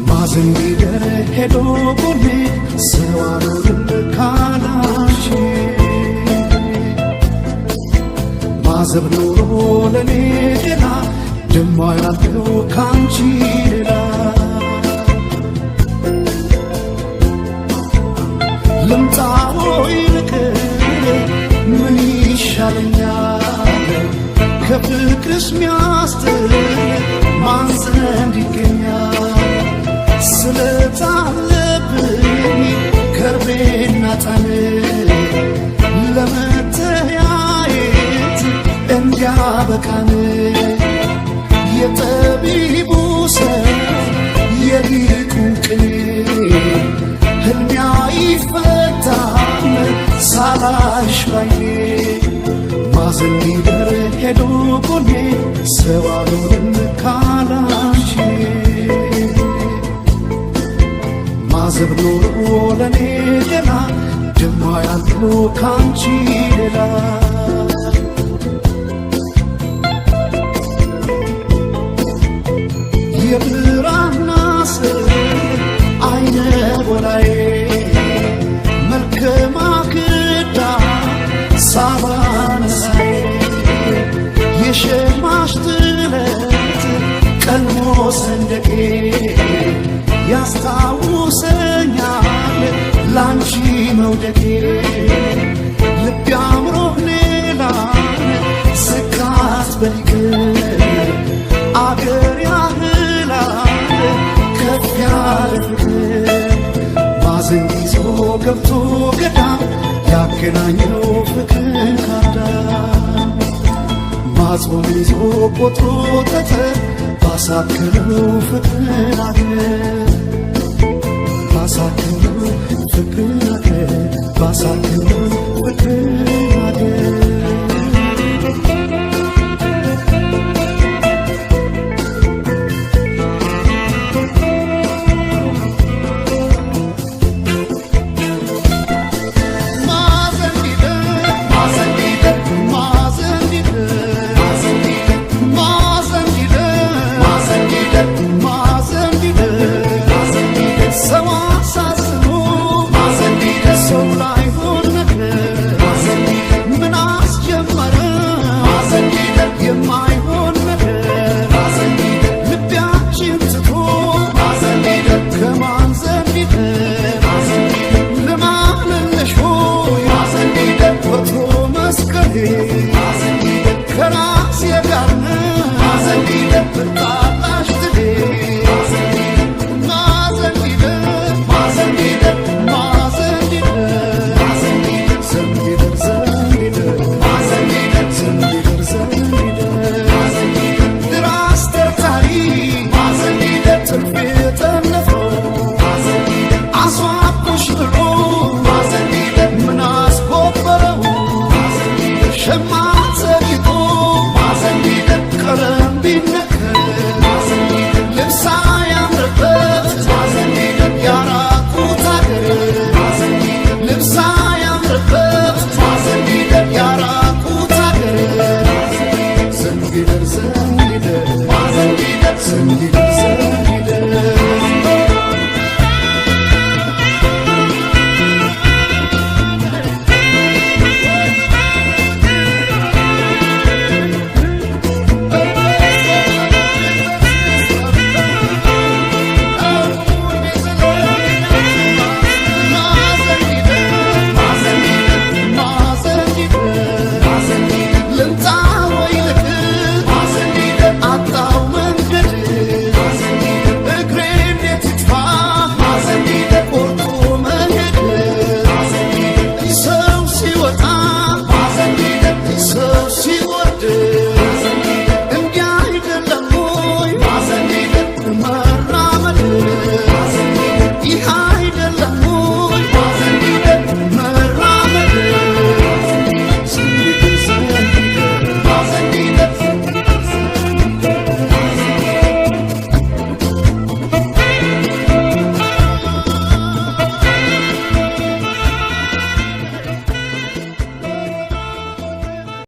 ማዘን ቢደር ሄዶ ጎኔ ሰው አልሆንም ካላንቺ። ማዘብ ኖሮ ለኔ ገና ደሞ ያለው ካንቺ ሌላ። ልምጣ ወይ ልቅር፣ ምን ይሻለኛል? ከፍቅርሽ ሚያስጥል ማን ዘንድ ይገኛል? ስለጣለብኝ ከርቤና ጣን ለመተያየት እንዲያበቃን፣ የጠቢቡ ሰው የሊቁ ቅኔ ሕልሜ አይፈታም ሳላይሽ ባይኔ። ማዘን ሊደር ሄዶ ጎኔ ሰው አልሆንም ካላንቺ። ማዘብ ኖሮ ለኔ ገና ደሞ ያለው ካንቺ ሌላ። የብራና ስር አይነ ጎላዬ መልከ ማክዳ ሳባ ነሳዬ፣ የሸማሽ ጥለት ቀልሞ ሰንደቄ ያስታውሰኛል ላንቺ መውደቄ። ልቤ አምሮህ ሌላን ስካት በሊቅር አገር ያህላል ከፍ ያለ ፍቅር። ማዘን ይዞ ገብቶ ገዳም ያገናኘው ፍቅር ካዳም፣ ማጽሞን ይዞ ቆጥሮ ጠጠር ባሳከለው ፍቅር አገር፣ ባሳከለው ፍቅር አገር፣ ባሳከለው ፍቅር አገር። የማይሆን ነገር ልቢያችን ትቶ ከማን ዘንድ ይደር? ልማልልሽ ሆይ ወትሮ መስቀሌ ከራሴ ጋር ብጣላሽ ትሌ። ማዘንዲደር ማዘንዲደር ዘንዲደር ዘንዲደር ዘንዲደር ዘንዲደር ራስ ተርታሪ ትርፍ የጠለፈው አስዋብኩሽ ብሎ ምን አስጎበረው? ሸማ ዘጊጦ ቀለም ቢነከር ልብሳ ያምርበት ያራቁት አገር፣ ልብሳ ያምርበት ያራቁት አገር። ዘንዲደር ዘንዲደር ዘንዲደር።